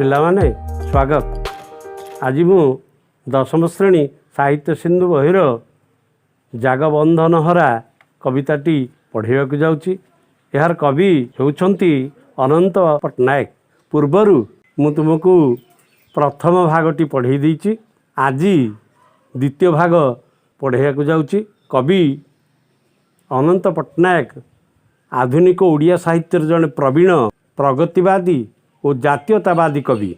ପିଲାମାନେ ସ୍ୱାଗତ। ଆଜି ମୁଁ ଦଶମ ଶ୍ରେଣୀ ସାହିତ୍ୟ ସିନ୍ଧୁ ବହିର ଜାଗବନ୍ଧନ ହରା କବିତାଟି ପଢ଼ିବାକୁ ଯାଉଛି। ଏହାର କବି ହେଉଛନ୍ତି ଅନନ୍ତ ପଟ୍ଟନାୟକ। ପୂର୍ବରୁ ମୁଁ ତୁମକୁ ପ୍ରଥମ ଭାଗଟି ପଢ଼େଇ ଦେଇଛି, ଆଜି ଦ୍ୱିତୀୟ ଭାଗ ପଢ଼େଇବାକୁ ଯାଉଛି। କବି ଅନନ୍ତ ପଟ୍ଟନାୟକ ଆଧୁନିକ ଓଡ଼ିଆ ସାହିତ୍ୟର ଜଣେ ପ୍ରବୀଣ ପ୍ରଗତିବାଦୀ ଓ ଜାତୀୟତାବାଦୀ କବି।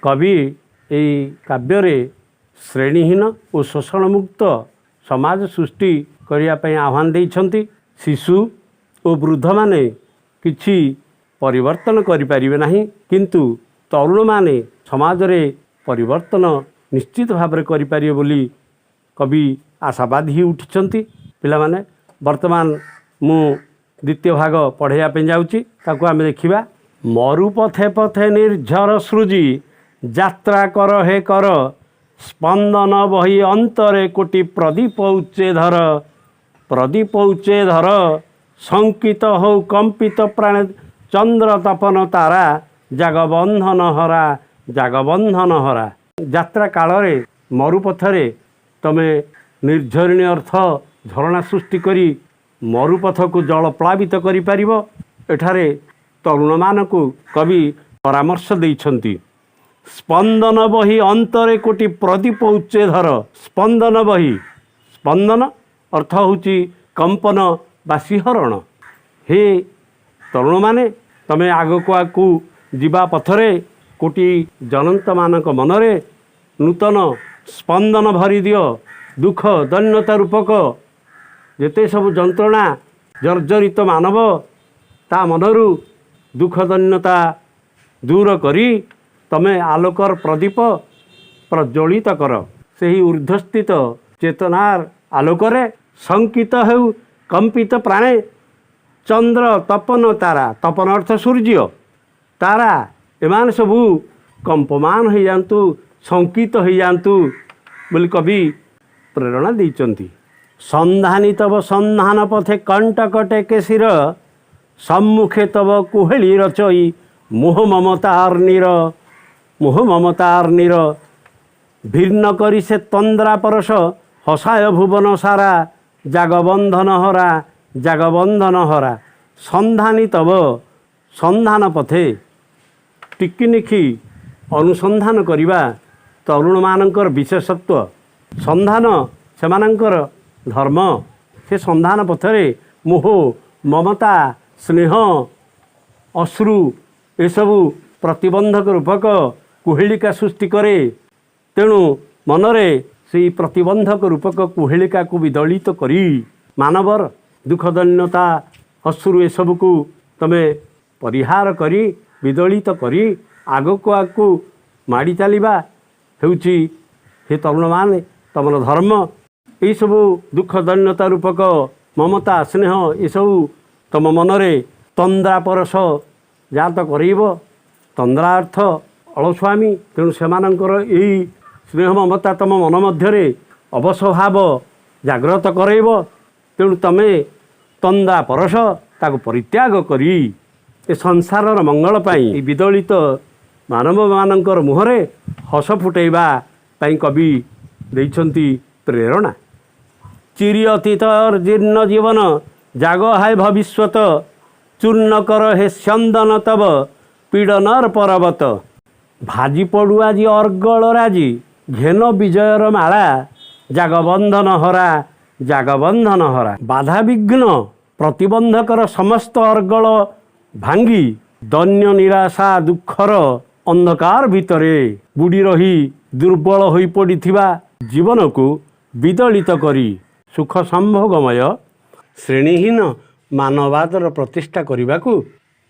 କବି ଏଇ କାବ୍ୟରେ ଶ୍ରେଣୀହୀନ ଓ ଶୋଷଣମୁକ୍ତ ସମାଜ ସୃଷ୍ଟି କରିବା ପାଇଁ ଆହ୍ୱାନ ଦେଇଛନ୍ତି। ଶିଶୁ ଓ ବୃଦ୍ଧମାନେ କିଛି ପରିବର୍ତ୍ତନ କରିପାରିବେ ନାହିଁ, କିନ୍ତୁ ତରୁଣମାନେ ସମାଜରେ ପରିବର୍ତ୍ତନ ନିଶ୍ଚିତ ଭାବରେ କରିପାରିବେ ବୋଲି କବି ଆଶାବାଦୀ ହୋଇ ଉଠିଛନ୍ତି। ପିଲାମାନେ, ବର୍ତ୍ତମାନ ମୁଁ ଦ୍ୱିତୀୟ ଭାଗ ପଢ଼ାଇବା ପାଇଁ ଯାଉଛି, ତାକୁ ଆମେ ଦେଖିବା। ମରୁ ପଥେ ପଥେ ନିର୍ଝର ସୃଜି ଯାତ୍ରା କର ହେ କର, ସ୍ପନ୍ଦନ ବହି ଅନ୍ତରେ କୋଟି ପ୍ରଦୀପ ଉଚ୍ଚେ ଧର, ପ୍ରଦୀପ ଉଚ୍ଚେ ଧର। ଶଙ୍କିତ ହଉ କମ୍ପିତ ପ୍ରାଣେ ଚନ୍ଦ୍ର ତପନ ତାରା, ଜାଗବନ୍ଧନ ହରା, ଜାଗବନ୍ଧନ ହରା। ଯାତ୍ରା କାଳରେ ମରୁପଥରେ ତମେ ନିର୍ଝରିଣୀ ଅର୍ଥ ଝରଣା ସୃଷ୍ଟି କରି ମରୁପଥକୁ ଜଳ ପ୍ଲାବିତ କରିପାରିବ। ଏଠାରେ ତରୁଣମାନଙ୍କୁ କବି ପରାମର୍ଶ ଦେଇଛନ୍ତି। ସ୍ପନ୍ଦନ ବହି ଅନ୍ତରେ କୋଟି ପ୍ରଦୀପ ଉଚ୍ଚେ ଧର। ସ୍ପନ୍ଦନ ବହି, ସ୍ପନ୍ଦନ ଅର୍ଥ ହେଉଛି କମ୍ପନ ବା ଶିହରଣ। ହେ ତରୁଣମାନେ, ତମେ ଆଗକୁ ଆଗକୁ ଯିବା ପଥରେ କୋଟି ଜନନ୍ତମାନଙ୍କ ମନରେ ନୂତନ ସ୍ପନ୍ଦନ ଭରି ଦିଅ। ଦୁଃଖ ଦୈନ୍ୟତା ରୂପକ ଯେତେ ସବୁ ଯନ୍ତ୍ରଣା ଜର୍ଜରିତ ମାନବ, ତା ମନରୁ ଦୁଃଖ ଦୈନ୍ୟତା ଦୂର କରି ତମେ ଆଲୋକର ପ୍ରଦୀପ ପ୍ରଜ୍ୱଳିତ କର। ସେହି ଉର୍ଦ୍ଧ୍ୱସ୍ଥିତ ଚେତନାର ଆଲୋକରେ ଶଙ୍କିତ ହେଉ କମ୍ପିତ ପ୍ରାଣେ ଚନ୍ଦ୍ର ତପନ ତାରା। ତପନ ଅର୍ଥ ସୂର୍ଯ୍ୟ, ତାରା, ଏମାନେ ସବୁ କମ୍ପମାନ ହେଇଯାଆନ୍ତୁ, ଶଙ୍କିତ ହେଇଯାଆନ୍ତୁ ବୋଲି କବି ପ୍ରେରଣା ଦେଇଛନ୍ତି। ସନ୍ଧାନୀ ତବ ସନ୍ଧାନ ପଥେ କଣ୍ଟକ ଟେକେ ଶିର, ସମ୍ମୁଖେ ତବ କୁହେଳି ରଚଇ ମୋହ ମମତାର ନୀର, ମୋହ ମମତାର ନୀର। ଭିନ୍ନ କରି ସେ ତନ୍ଦ୍ରା ପରଶ ହସାୟ ଭୁବନ ସାରା, ଜାଗବନ୍ଧନ ହରା, ଜାଗବନ୍ଧନ ହରା। ସନ୍ଧାନୀ ତବ ସନ୍ଧାନ ପଥେ ଟିକିନିଖି ଅନୁସନ୍ଧାନ କରିବା ତରୁଣମାନଙ୍କର ବିଶେଷତ୍ୱ। ସନ୍ଧାନ ସେମାନଙ୍କର ଧର୍ମ। ସେ ସନ୍ଧାନ ପଥରେ ମୋହ, ମମତା, ସ୍ନେହ, ଅଶ୍ରୁ ଏସବୁ ପ୍ରତିବନ୍ଧକ ରୂପକ କୁହେଳିକା ସୃଷ୍ଟି କରେ। ତେଣୁ ମନରେ ସେଇ ପ୍ରତିବନ୍ଧକ ରୂପକ କୁହେଳିକାକୁ ବିଦଳିତ କରି ମାନବର ଦୁଃଖ ଦୈନ୍ୟତା ଅଶ୍ରୁ ଏସବୁକୁ ତମେ ପରିହାର କରି, ବିଦଳିତ କରି ଆଗକୁ ଆଗକୁ ମାଡ଼ି ଚାଲିବା ହେଉଛି ହେ ତରୁଣମାନେ ତମର ଧର୍ମ। ଏଇସବୁ ଦୁଃଖ ଦୈନ୍ୟତା ରୂପକ ମମତା, ସ୍ନେହ ଏସବୁ ତମ ମନରେ ତନ୍ଦ୍ରା ପରଶ ଜାତ କରେଇବ। ତନ୍ଦ୍ରା ଅର୍ଥ ଅଳସୁଆମୀ। ତେଣୁ ସେମାନଙ୍କର ଏଇ ସ୍ନେହ ମମତା ତମ ମନ ମଧ୍ୟରେ ଅବଶ ଭାବ ଜାଗ୍ରତ କରେଇବ। ତେଣୁ ତମେ ତନ୍ଦ୍ରା ପରଶ ତାକୁ ପରିତ୍ୟାଗ କରି ଏ ସଂସାରର ମଙ୍ଗଳ ପାଇଁ ଏଇ ବିଦଳିତ ମାନବମାନଙ୍କର ମୁହଁରେ ହସ ଫୁଟେଇବା ପାଇଁ କବି ଦେଇଛନ୍ତି ପ୍ରେରଣା। ଚିରି ଅତୀତ ଜୀର୍ଣ୍ଣ ଜୀବନ ଜାଗ ହାୟ ଭବିଷ୍ୟତ, ଚୂର୍ଣ୍ଣ କର ହେ ସ୍ୟନ୍ଦନ ତବ ପୀଡ଼ନର ପର୍ବତ। ଭାଜି ପଡୁ ଆଜି ଅର୍ଗଳ ରାଜି ଘେନ ବିଜୟର ମାଳା, ଜାଗବନ୍ଧନ ହରା, ଜାଗବନ୍ଧନ ହରା। ବାଧାବିଘ୍ନ ପ୍ରତିବନ୍ଧକର ସମସ୍ତ ଅର୍ଗଳ ଭାଙ୍ଗି ଦୈନ୍ୟ ନିରାଶା ଦୁଃଖର ଅନ୍ଧକାର ଭିତରେ ବୁଡ଼ି ରହି ଦୁର୍ବଳ ହୋଇପଡ଼ିଥିବା ଜୀବନକୁ ବିଦଳିତ କରି ସୁଖ ସମ୍ଭୋଗମୟ ଶ୍ରେଣୀହୀନ ମାନବାଦର ପ୍ରତିଷ୍ଠା କରିବାକୁ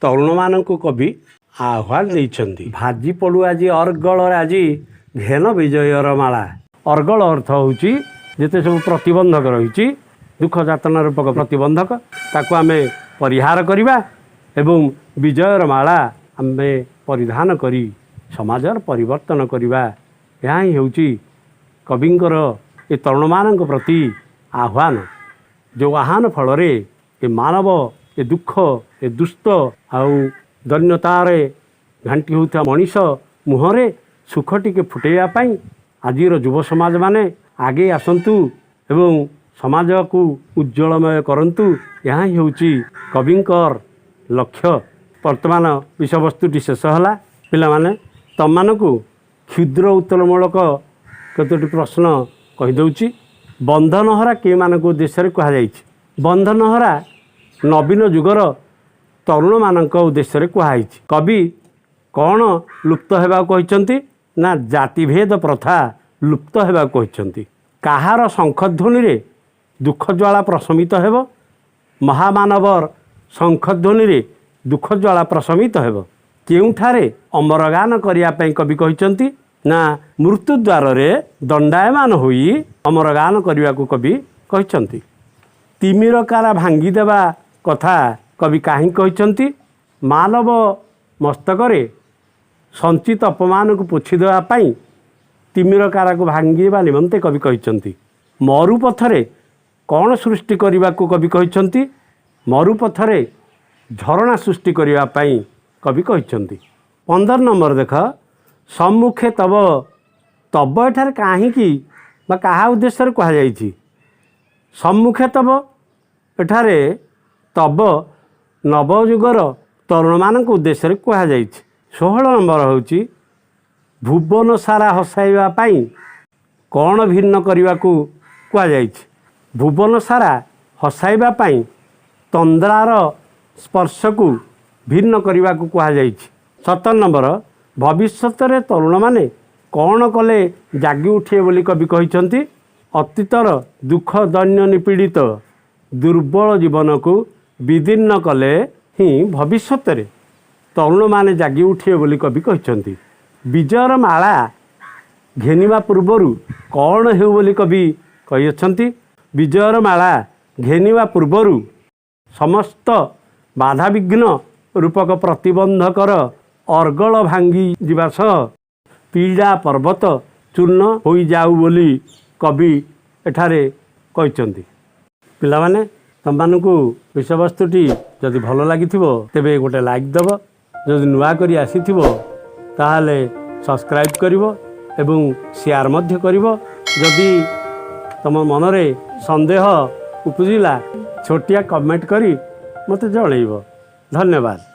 ତରୁଣମାନଙ୍କୁ କବି ଆହ୍ୱାନ ଦେଇଛନ୍ତି। ଭାଜି ପଡୁ ଆଜି ଅର୍ଗଳ ରାଜି ଘେନ ବିଜୟର ମାଳା। ଅର୍ଗଳ ଅର୍ଥ ହେଉଛି ଯେତେ ସବୁ ପ୍ରତିବନ୍ଧକ ରହିଛି, ଦୁଃଖ ଯାତନା ରୂପକ ପ୍ରତିବନ୍ଧକ, ତାକୁ ଆମେ ପରିହାର କରିବା ଏବଂ ବିଜୟର ମାଳା ଆମେ ପରିଧାନ କରି ସମାଜର ପରିବର୍ତ୍ତନ କରିବା। ଏହା ହିଁ ହେଉଛି କବିଙ୍କର ଏ ତରୁଣମାନଙ୍କ ପ୍ରତି ଆହ୍ୱାନ, ଯେଉଁ ଆହ୍ୱାନ ଫଳରେ ଏ ମାନବ ଏ ଦୁଃଖ, ଏ ଦୁସ୍ଥ ଆଉ ଦୈନ୍ୟତାରେ ଘାଣ୍ଟି ହେଉଥିବା ମଣିଷ ମୁହଁରେ ସୁଖ ଟିକେ ଫୁଟେଇବା ପାଇଁ ଆଜିର ଯୁବ ସମାଜମାନେ ଆଗେଇ ଆସନ୍ତୁ ଏବଂ ସମାଜକୁ ଉଜ୍ଜ୍ୱଳମୟ କରନ୍ତୁ। ଏହା ହିଁ ହେଉଛି କବିଙ୍କର ଲକ୍ଷ୍ୟ। ବର୍ତ୍ତମାନ ବିଷୟବସ୍ତୁଟି ଶେଷ ହେଲା। ପିଲାମାନେ, ତମମାନଙ୍କୁ କ୍ଷୁଦ୍ର ଉତ୍ତରମୂଳକ କେତୋଟି ପ୍ରଶ୍ନ କହିଦେଉଛି। ବନ୍ଧନହରା କେଉଁମାନଙ୍କ ଉଦ୍ଦେଶ୍ୟରେ କୁହାଯାଇଛି? ବନ୍ଧନହରା ନବୀନ ଯୁଗର ତରୁଣମାନଙ୍କ ଉଦ୍ଦେଶ୍ୟରେ କୁହାଯାଇଛି। କବି କ'ଣ ଲୁପ୍ତ ହେବାକୁ କହିଛନ୍ତି? ନା, ଜାତିଭେଦ ପ୍ରଥା ଲୁପ୍ତ ହେବାକୁ କହିଛନ୍ତି। କାହାର ଶଙ୍ଖଧ୍ୱନିରେ ଦୁଃଖ ଜ୍ୱାଳା ପ୍ରଶମିତ ହେବ? ମହାମାନବର ଶଙ୍ଖଧ୍ୱନିରେ ଦୁଃଖ ଜ୍ୱାଳା ପ୍ରଶମିତ ହେବ। କେଉଁଠାରେ ଅମରଗାନ କରିବା ପାଇଁ କବି କହିଛନ୍ତି? ନା, ମୃତ୍ୟୁ ଦ୍ୱାରରେ ଦଣ୍ଡାୟମାନ ହୋଇ ଅମରଗାନ କରିବାକୁ କବି କହିଛନ୍ତି। ତିମିର କାରା ଭାଙ୍ଗିଦେବା କଥା କବି କାହିଁକି କହିଛନ୍ତି? ମାନବ ମସ୍ତକରେ ସଞ୍ଚିତ ଅପମାନକୁ ପୋଛିଦେବା ପାଇଁ ତିମିର କାରାକୁ ଭାଙ୍ଗିବା ନିମନ୍ତେ କବି କହିଛନ୍ତି। ମରୁପଥରେ କ'ଣ ସୃଷ୍ଟି କରିବାକୁ କବି କହିଛନ୍ତି? ମରୁପଥରେ ଝରଣା ସୃଷ୍ଟି କରିବା ପାଇଁ କବି କହିଛନ୍ତି। 15 ନମ୍ବର ଦେଖ, ସମ୍ମୁଖେ ତବ। ତବ ଏଠାରେ କାହିଁକି ବା କାହା ଉଦ୍ଦେଶ୍ୟରେ କୁହାଯାଇଛି? ସମ୍ମୁଖେ ତବ, ଏଠାରେ ତବ ନବଯୁଗର ତରୁଣମାନଙ୍କ ଉଦ୍ଦେଶ୍ୟରେ କୁହାଯାଇଛି। 16 ନମ୍ବର ହେଉଛି, ଭୁବନ ସାରା ହସାଇବା ପାଇଁ କ'ଣ ଭିନ୍ନ କରିବାକୁ କୁହାଯାଇଛି? ଭୁବନ ସାରା ହସାଇବା ପାଇଁ ତନ୍ଦ୍ରାର ସ୍ପର୍ଶକୁ ଭିନ୍ନ କରିବାକୁ କୁହାଯାଇଛି। 17 ନମ୍ବର, ଭବିଷ୍ୟତରେ ତରୁଣମାନେ କ'ଣ କଲେ ଜାଗି ଉଠିବେ ବୋଲି କବି କହିଛନ୍ତି? ଅତୀତର ଦୁଃଖ ଦୈନ୍ୟ ନିପୀଡ଼ିତ ଦୁର୍ବଳ ଜୀବନକୁ ବିଦୀର୍ଣ୍ଣ କଲେ ହିଁ ଭବିଷ୍ୟତରେ ତରୁଣମାନେ ଜାଗି ଉଠିବେ ବୋଲି କବି କହିଛନ୍ତି। ବିଜୟର ମାଳା ଘେନିବା ପୂର୍ବରୁ କ'ଣ ହେଉ ବୋଲି କବି କହିଅଛନ୍ତି? ବିଜୟର ମାଳା ଘେନିବା ପୂର୍ବରୁ ସମସ୍ତ ବାଧାବିଘ୍ନ ରୂପକ ପ୍ରତିବନ୍ଧକର ଅର୍ଗଳ ଭାଙ୍ଗି ଯିବା ସହ ପୀଡ଼ା ପର୍ବତ ଚୂର୍ଣ୍ଣ ହୋଇଯାଉ ବୋଲି କବି ଏଠାରେ କହିଛନ୍ତି। ପିଲାମାନେ, ତୁମମାନଙ୍କୁ ବିଷୟବସ୍ତୁଟି ଯଦି ଭଲ ଲାଗିଥିବ, ତେବେ ଗୋଟେ ଲାଇକ୍ ଦେବ। ଯଦି ନୂଆ କରି ଆସିଥିବ, ତାହେଲେ ସବସ୍କ୍ରାଇବ୍ କରିବ ଏବଂ ସେୟାର ମଧ୍ୟ କରିବ। ଯଦି ତୁମ ମନରେ ସନ୍ଦେହ ଉପୁଜିଲା, ଛୋଟିଆ କମେଣ୍ଟ କରି ମୋତେ ଜଣାଇବ। ଧନ୍ୟବାଦ।